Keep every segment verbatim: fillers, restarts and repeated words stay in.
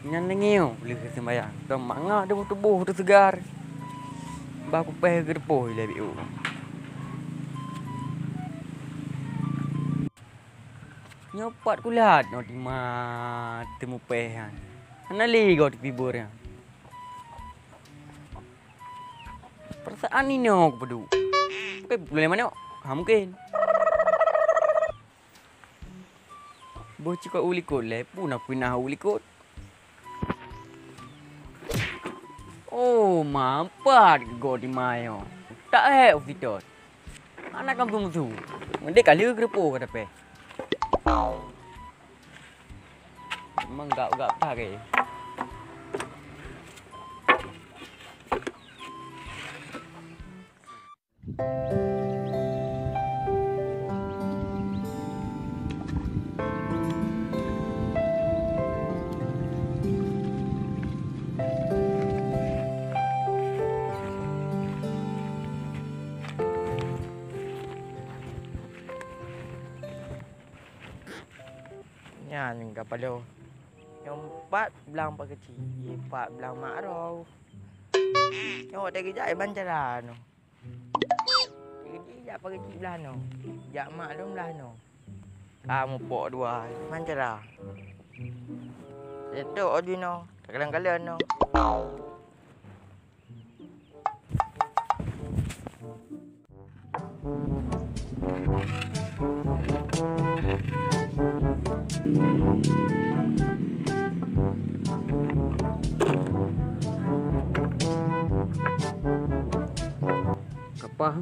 Nyan lengeo lheueh seumbayang, teuma mangat tuboh teusegar. Bah kupéh geureupoh ilée biôh. Nyoe pat kulat nyoe teuma teumupéh nyan. Hana lé goe teupibur nyan. Peurasaan inoe kupeuduek. Peureulée manok? Ha, mungken. Boh cikot u likot lé, peue na peunaha u likot? Oh, ma, pat goe teuma nyoe. Tak hék u sitot. Hana ka meusu-meusu. Meudeh ka lheueh geureupoh ka tapéh. Memang gak-gak that, eh. Nyan ka paloe. Nyoe pat blang Pak Keuchik, pat blang Mak Rau. Nyoe watée geujak ban cara nyoe. Jadi jak Pak Keuchik blah nyoe, jak mak lôn blah nyoe. Ka mupok dua, ban cara. Seutôt jinoe, takalon-kalon nyoe. Kapah.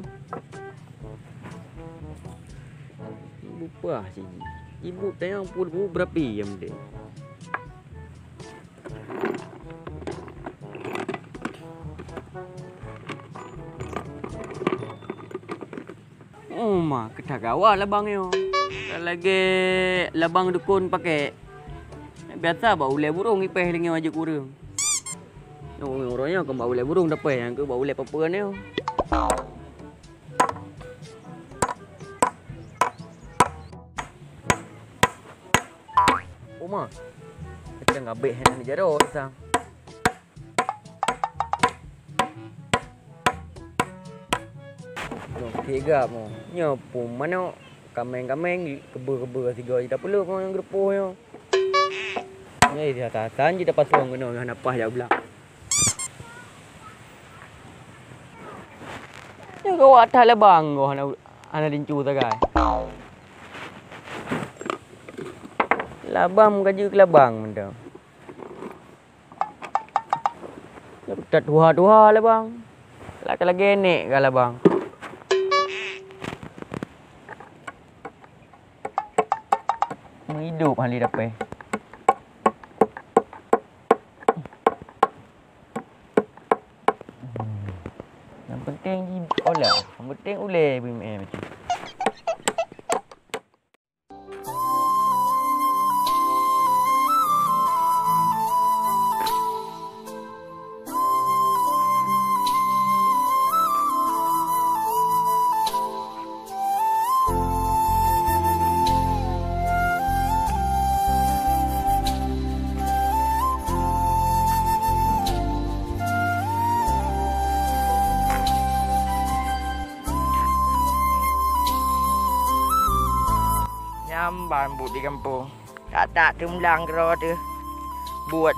Bupah cit. Ibu tayang pun bu berapi yang deh. Oh, ma, keutagawa labang nyoe. Lagée labang dukon pakai. Biasa bak ulée burung ipéh lengeu ajeuk ureueng. Nyoe uroe nyoe kon bak ulée burung dapéh, nyang keu bak ulée papeuen nyoe. Uma, kita ngabéh hana jaroe sang. Nyoe tiga mo. Nyoe pun manok, kameng-kameng, keubeu-keubeu sigoe jita peuleuek ngon geureupoh nyoe. Nyoe isi hasan-hasan jita pasong keunoe nyoe hana paih jak u blang. Nyoe gawat that labang goh hana, hana dincu sagai. Labang meukaji keu labang mantong. Nyoe that tuha-tuha labang. Lagée-lagée nek ka labang. Meuidop hana dapéh. Nyang penting jiolah, nyang penting ulée B M M tu. Nyan ban buet di gampông. Tak-tak teumblang keudroe teuh buet.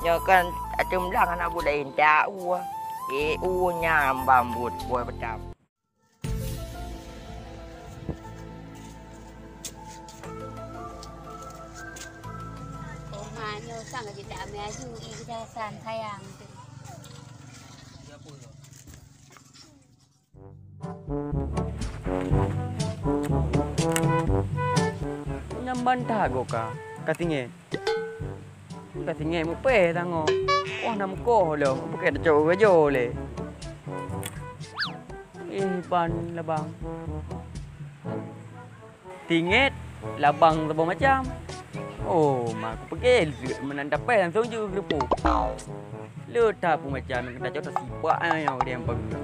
Nyoe kan teumblang hana buet laén, cak ueh. Eh, ueh nyan ban buet, ueh peutam. Oh, ma, nyoe sang ka jeuet amé aju, i geudasan sayang tu. Nyan ban that goka, ka singoh. Ka singoh mupéh tangoh. Wah, na meukoh lom, peuke tacok gajoe lé. Eh, ban labang. Tingét, labang saboh macam. Oh, ma kupeuke leuet meunan dapéh langsong jeuet geureupoh. Le that peue macam nyang tacok tasibak nyoe di nyang pageue.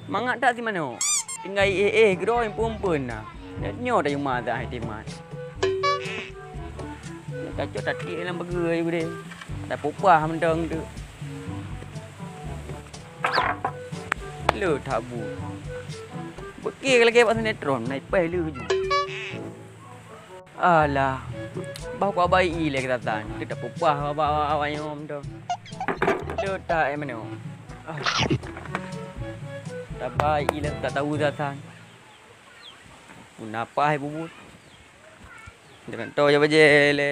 Mangat that simanok. Tinggai éh-éh keudroe peumpun na. Nyoe tayue masak hai timat. Kacok tatik lam burger aja deh. Ada popah mantong tu. Le that bu. Bekir lagi bak sinetron, naik pai le ju. Alah. Bah kuabai i lé keutatan. Teutab peupah awak-awak nyoe mantong. Le that eh manoe. Ah. Tabai i lé tak tahu keutatan. Pun apa hai bubut. Jangan tahu je bajé lé.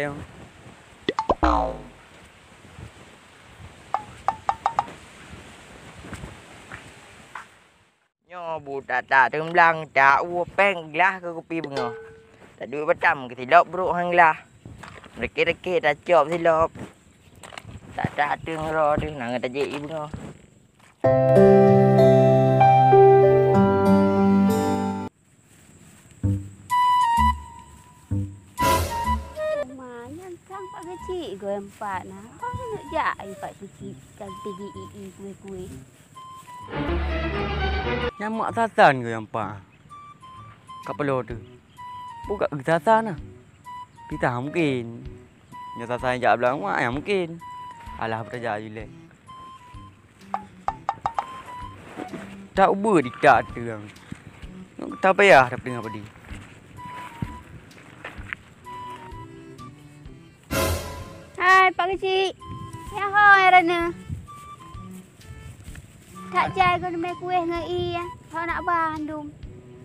Nyoe bu that-that teun blang, tak ueh péng glah keu kupi beungoh. Taduek batam keu silop brok han glah. Meureuke-reuke tacok silop. That-that teun uroe deuh na ngon tajép i beungoh. Lumayan sang Pak Keuchik goe empat na. Banyak jak ai Pak Keuchik ganti gi i-i kueh-kueh. Nyan mak Sasan keu nyang pa. Ka peulo teuh. Peue ka keu Sasan na? Pih tan mungken. Nyoe Sasan jak blang mak nyang mungken. Alah, beutaja ju lé. Tak ubeut di tak teuang. Nyoe ka payah dapeudeungoe padé. Hai, Pak Keuchik. Nyan ho, hai Rana. That jai keuneumé kueh ngon ie, ho nak ba handum.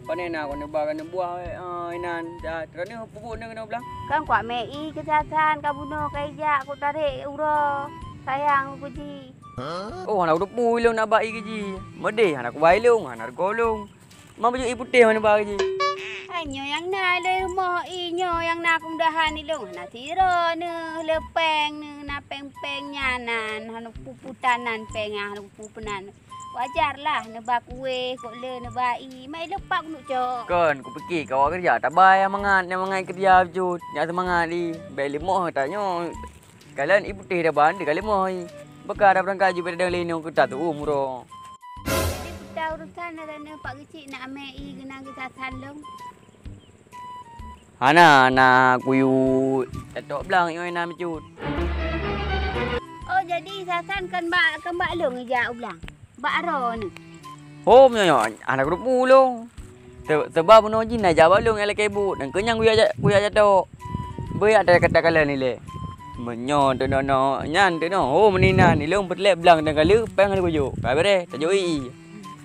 Pane na keuneuk ba keuneuk buah, eh, inan, da, keuneuk peubuet neuh keuneuk blang? Kan kuat mé ie keu Sasan, ka bunoe ka ijak, kutarek uroe. Sayang ku ji. Oh, hana kuteupeue ilôn na ba ie keu ji. Meudeh hana kuba ilôn, hana reugoe lôn. Ma bajôk ie putéh hana ba keu ji. Hai nyoe nyang na lé rumoh ie nyoe nyang na keumudahan ilôn hana sidroe neuh, le péng neuh, na péng-péng nyan nan, hana peue-peue tanan péng nyang hana peue-peue peunan. Wajar lah neuba kueh, kok le neuba ie, ma ilôn pat keuneuk cok. Kon, kupike ka awak keureuja tabai nyang mangat, nyang mangat keureuja bacut, nyang seumangat ie, bèk leumoh tanyoe. Kalon ie putéh taban teuh ka leumoh ie. Beuka tabeurangkat jeuet bak dadang lé nyoe keu tatu'uem uroe. Jadi peue urosan na Pak Keuchik nak amé ie keunan keu Sasan lom? Hana, na kuyue tatok blang nyoe na meucut. Oh, jadi Sasan kon bak, kon bak lôn ijak u blang? Bak droeneuh. Hom nyoe, nyoe, hana kuteupeue lôn. Se-, seubab bunoe jih na jak bak lôn nyang lakèe buet, nyan keuh nyang kujak, kujak jatok. Beuyak that kata kalon ilèe. Meunyoe teunoe nyan teunoe, hom meunan ilôn peureulèe blang dan kaleue péng lôn kujok. Ka beureh, tajok ie.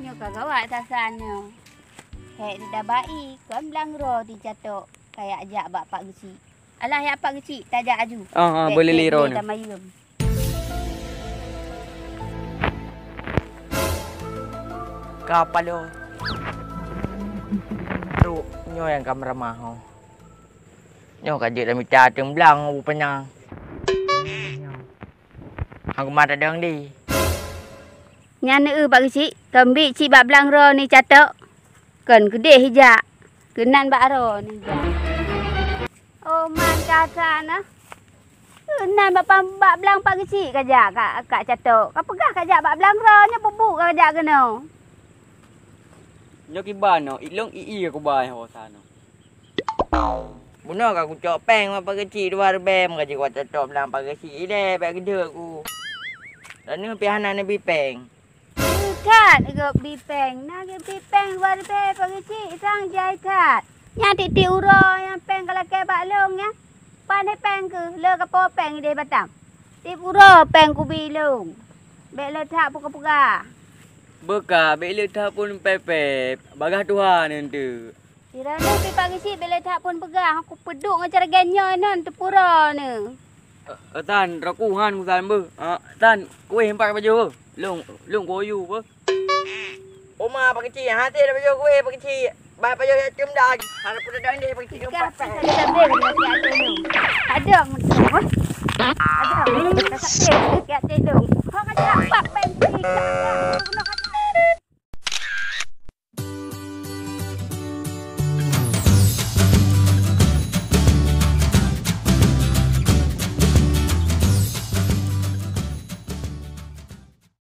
Nyoe ka gawat Sasan nyoe. Hék teutab ie, kon blang droe teuh jatok, kajak jak bak Pak Geuchik. Alah, ya Pak Geuchik, tajak aju. Ah, ah, bèk, bèk, bèk, bèk tamayeuem. Ka paloe. Trok nyoe nyang ka meuramah ho. Nyoe ka jeuet lam mita teumblang u panya. Hang keumah tadong di. Nyan eu Pak Geuchik, keumbit cit bak blang droe ni catok. Kon keudeh ijak, keunan bak droe ni ijak. Oh, man ka sana. Keunan bak pam-, bak blang Pak Geuchik kajak ka, ka catok. Kapeugah kajak bak blang droe nyoe peubuet kajak keunoe. Nyoe kiban nyoe, ilôn ie kuba nyoe sana. Bunoe ka kucok péng bak Pak Geuchik dua ribèe, meugaji kuat catok blang Pak Geuchik ilèe bèk geudeuek ku. Droeneuh pih hana neubi péng. That gob bi péng, na gob bi péng dua ribèe Pak Geuchik sang jai that. Nyan tieb-tieb uroe nyang péng ka lakèe bak lôn nyan. Pane péng keuh, le kapo péng ideh batam. Tieb uroe péng kubi lôn. Bèk le that peue kapeugah. Beuka, bèk le that pun pèpèp. Bagaih tuha neunteuk. Sira nyoe pih Pak Geuchik bèk le that pun peugah, aku peuduek ngon cara gèt nyoe nan teupuro neuh. Eh, eh, Tan, droku han kusan beuh. Ah, Tan, kueh empat baju. Lôn, lôn kuoh yue beuh. Oma Pak Geuchik, hase dah baju kueh Pak Geuchik. Bah baju ya cum dah. Harap pun dah deh Pak Geuchik. Kah empat pih. Sabe-sabe ngon si Ateh Lôn. Ada ngon si Ateh Lôn. Ada ngon si Ateh Lôn. Kau kan dapat pensi.